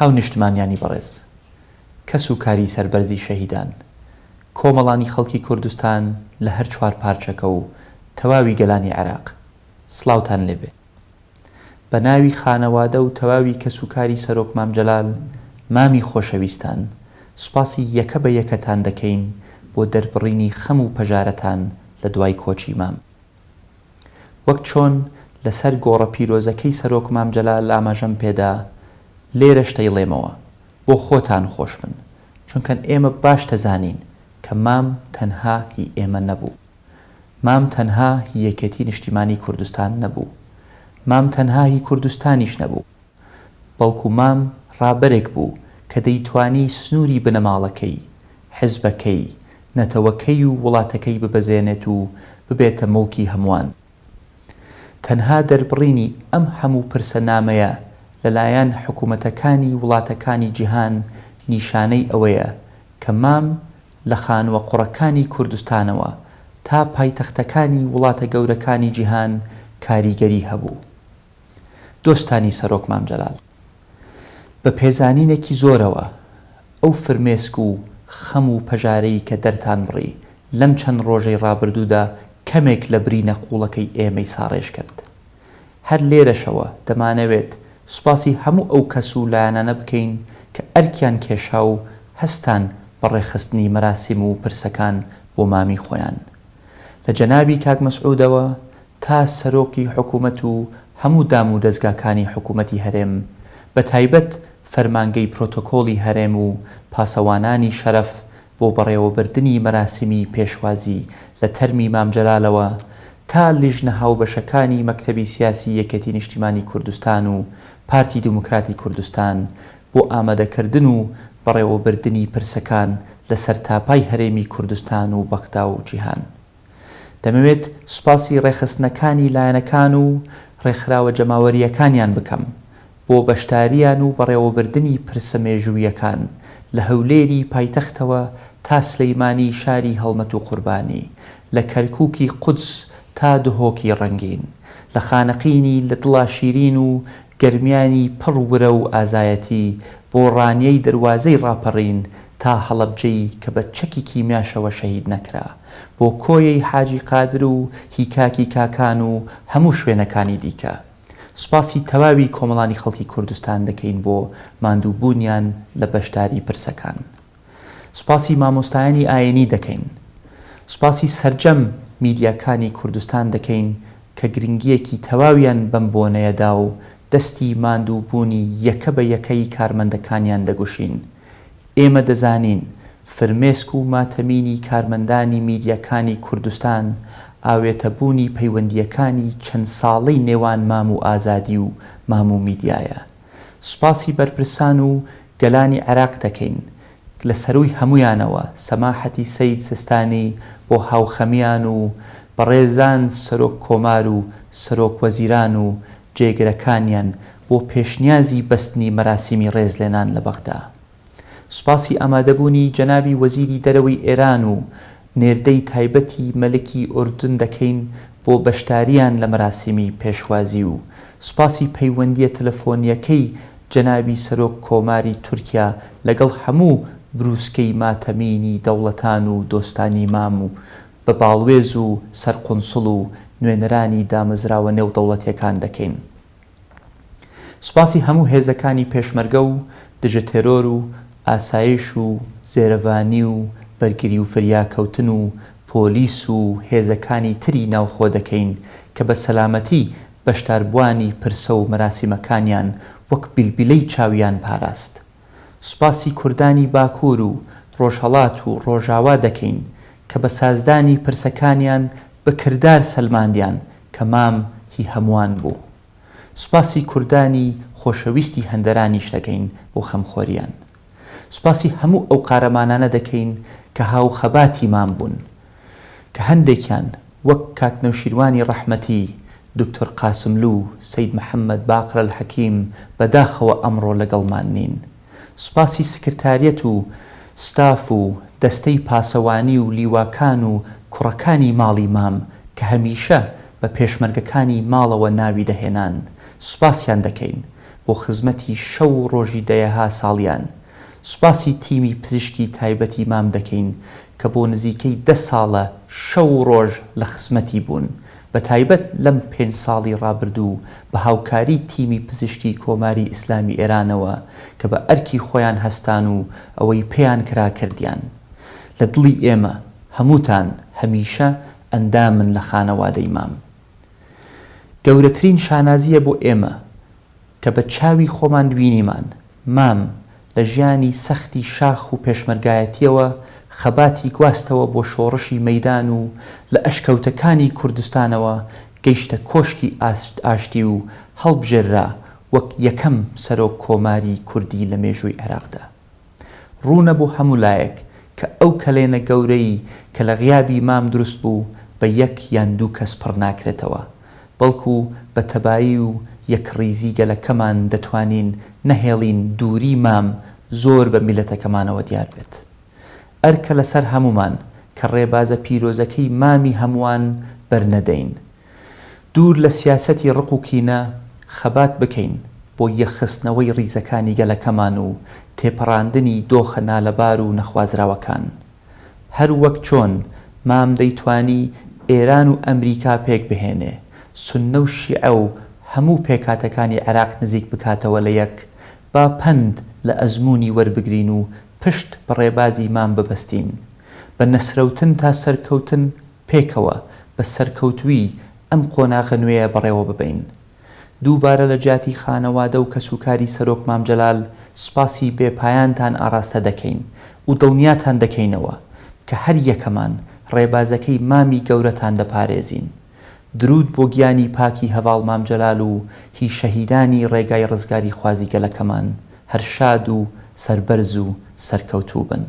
هاونیشتمانیانی بەڕێز، کەس و کاری سەربەرزی شەهیدان، کۆمەڵانی خەڵکی کوردستان لە هەر چوارپارچەکە و تەواوی گەلانی عێراق، سڵاوتان لێبێ. بە ناوی خانەوادە و تەواوی کەس و کاری سەرۆک مام جەلال، مامی خۆشەویستان، سوپاسی یەکە بە یەکەتان دەکەین بۆ دەربڕینی خەم و پەژارەتان لە دوای کۆچی مام. وەک چۆن لە سەر گۆڕە پیرۆزەکەی سەرۆک مام جەلال ئاماژەم پێدا، لێرەش دەیڵێمەوە، بۆ خۆتان خۆش بن، چونکەن ئێمە باش دەزانین کە مام تەنها هی ئێمە نەبوو. مام تەنها هی یەکێتی نیشتیمانی کوردستان نەبوو. مام تەنها هی کوردستانیش نەبوو. بەڵکو مام ڕابەرێک بوو کە دەیتوانی سنووری بنەماڵەکەی، حزبەکەی، نەتەوەکەی و وڵاتەکەی ببەزێنێت و ببێتە موڵکی هەمووان. تەنها دەربڕینی ئەم هەموو پرسە نامەیە لەلایەن حکومەتەکانی وڵاتەکانی جیهان نیشانەی ئەوەیە کە مام لە خانووە قوڕەکانی کوردستانەوە تا پایتەختەکانی وڵاتە گەورەکانی جیهان کاریگەری هەبوو. دۆستانی سەرۆک مام جەلال. بە پێزانینێکی زۆرەوە ئەو فرمێسک و خەم و پەژارەی کە دەرتان بڕی لەم چەند ڕۆژەی ڕابردوودا کەمێک لە برینە قووڵەکەی ئێمەی ساڕێژ کرد. هەر لێرەشەوە دەمانەوێت سوپاسی هەموو ئەو کەس و لایەنانە بکەین کە ئەرکیان کێشا و هەستان بە ڕێکخستنی مەراسیم و پرسەکان بۆ مامی خۆیان. لە جەنابی کاک مەسعودەوە تا سەرۆکی حکومەت و هەموو دام و دەزگاکانی حکومەتی هەرێم، بە تایبەت فەرمانگەی پرۆتۆکۆڵی هەرێم و پاسەوانانی شەرەف بۆ بەڕێوەبردنی مەراسیمی پێشوازی لە تەرمی مام جەلالەوە تا لیژنە هاوبەشەکانی مەکتەبی سیاسی یەکێتی نیشتیمانی کوردستان و پارتی دیموکراتی کوردستان بۆ ئامادەکردن و بەڕێوەبردنی پرسەکان لە سەرتاپای هەرێمی کوردستان و بەغدا و جیهان. دەمەوێت سوپاسی ڕێکخستنەکانی لایەنەکان و ڕێکخراوە جەماوەرییەکانیان بکەم بۆ بەشدارییان و بەڕێوەبردنی پرسە مێژووییەکان لە هەولێری پایتەختەوە تا سلەیمانی شاری هەڵمەت و قوربانی، لە کەرکوکی قودس تا دهۆکی ڕەنگین، لە خانەقینی لە دڵا شیرین و گەرمیانی پڕ ورە و ئازایەتی بۆ ڕانیەی دەروازەی ڕاپەڕین تا هەڵەبجەی کە بە چەکی کیمیاشەوە شەهید نەکرا، بۆ کۆیەی حاجی قادر و هی کاکی کاکان و هەموو شوێنەکانی دیکە. سوپاسی تەواوی کۆمەڵانی خەڵکی کوردستان دەکەین بۆ ماندووبوونیان لە بەشداری پرسەکان. سوپاسی مامۆستایانی ئاینی دەکەین. سوپاسی سەرجەم میدیاکانی کوردستان دەکەین کە گرنگییەکی تەواویان بەم بۆنەیە دا و دەستی ماندووبوونی یەکە بە یەکەی کارمەندەکانیان دەگوشین. ئێمە دەزانین فرمێسک و ماتەمینی کارمەندانی میدیاکانی کوردستان ئاوێتەبوونی پەیوەندییەکانی چەند ساڵەی نێوان مام و ئازادی و مام و میدیایە. سوپاسی بەرپرسان و گەلانی عێراق دەکەین، لە سەرووی هەموویانەوە سەماحەتی سەید سستانی بۆ هاوخەمیان و بەڕێزان سەرۆک کۆمار و سەرۆک وەزیران و جێگرەکانیان بۆ پێشنیازی بەستنی مەراسیمی ڕێزلێنان لە بەغدا. سوپاسی ئامادەبوونی جەنابی وەزیری دەرەوەی ئێران و نێردەی تایبەتی مەلکی ئوردن دەکەین بۆ بەشدارییان لە مەراسیمی پێشوازی و سوپاسی پەیوەندییە تەلەفۆنییەکەی جەنابی سەرۆک کۆماری تورکیا لەگەڵ هەموو بروسکەی ماتەمینی دەوڵەتان و دۆستانی مام و بە باڵوێز و سەرقونسڵ و نوێنەرانی دامەزراوە نێودەوڵەتییەکان دەکەین. سوپاسی هەموو هێزەکانی پێشمەرگە و دژە تێرۆر و ئاسایش و زێرەڤانی و بەرگری و فریاکەوتن و پۆلیس و هێزەکانی تری ناوخۆ دەکەین کە بە سەلامەتی بەشداربوانی پرسە و مەراسیمەکانیان وەک بیلبیلەی چاویان پاراست. سوپاسی کوردانی باکوور و ڕۆژهەڵات و ڕۆژاوا دەکەین کە بە سازدانی پرسەکانیان بە کردار سەلماندیان کە مام هی هەمووان بوو. سوپاسی کوردانی خۆشەویستی هەندەرانیش دەکەین بۆ خەمخۆریان. سوپاسی هەموو ئەو قارەمانانە دەکەین کە هاوخەباتی مام بوون. کە هەندێکیان وەک کاک نەوشیروانی ڕەحمەتی، دکتۆر قاسملوو، سەید محەمەد باقر الحەکیم بەداخەوە ئەمڕۆ لەگەڵمان نین. سوپاسی سکرتاریەت و ستاف و دەستەی پاسەوانی و لیواکان و کوڕەکانی ماڵی مام کە هەمیشە بە پێشمەرگەکانی ماڵەوە ناوی دەهێنان سوپاسیان دەکەین. بۆ خزمەتی شەو و ڕۆژی دەیەها ساڵیان. سوپاسی تیمی پزیشکی تایبەتی مام دەکەین کە بۆ نزیکەی دە ساڵە شەو و ڕۆژ لە خزمەتی بوون، بە تایبەت لەم پێنج ساڵی ڕابردوو بە هاوکاری تیمی پزیشکی کۆماری ئیسلامی ئێرانەوە کە بە ئەرکی خۆیان هەستان و ئەوەی پێیان کرا کردیان. لە دڵی ئێمە هەمووتان هەمیشە ئەندامن لە خانەوادەی مام. گەورەترین شانازییە بۆ ئێمە کە بە چاوی خۆمان بینیمان مام لە ژیانی سەختی شاخ و پێشمەرگایەتییەوە خەباتی گواستەوە بۆ شۆڕشی مەیدان و لە ئەشکەوتەکانی کوردستانەوە گەیشتە کۆشکی ئاشتی و هەڵبژێررا وەک یەکەم سەرۆک کۆماری کوردی لە مێژووی عێراقدا. ڕوونە بۆ هەموو لایەک کە ئەو کەلێنە گەورەی کە لە غیابی مام دروست بوو بە یەک یان دوو کەس پڕ ناکرێتەوە، بەڵکو بە تەبایی و یەکڕیزی گەلەکەمان دەتوانین نەهێڵین دووری مام زۆر بە میللەتەکەمانەوە دیار بێت. ئەرکە لەسەر هەموومان کە ڕێبازە پیرۆزەکەی مامی هەمووان بەرنەدەین. دوور لە سیاسەتی ڕق و کینە خەبات بکەین بۆ یەکخستنەوەی ڕیزەکانی گەلەکەمان و تێپەڕاندنی دۆخە نالەبار و نەخوازراوەکان. هەر وەک چۆن مام دەیتوانی ئێران و ئەمریکا پێک بهێنێ، سوننە و شیعە و هەموو پێکهاتەکانی عێراق نزیک بکاتەوە لە یەک، با پەند لە ئەزموونی وەربگرین و پشت بە ڕێبازی مام ببەستین. بە نەسرەوتن تا سەرکەوتن پێکەوە بە سەرکەوتوویی ئەم قۆناغە نوێیە بەڕێوە ببەین. دووبارە لە جیاتی خانەوادە و کەسوکاری سەرۆک مام جەلال سوپاسی بێ پایانتان ئاراستە دەکەین و دڵنیاتان دەکەینەوە کە هەر یەکەمان ڕێبازەکەی مامی گەورەتان دەپارێزین. دروود بۆ گیانی پاکی هەڤاڵ مام جەلال و هی شەهیدانی ڕێگای ڕزگاریخوازی گەلەکەمان، هەر شاد و سەربەرز و سەرکەوتوو بن.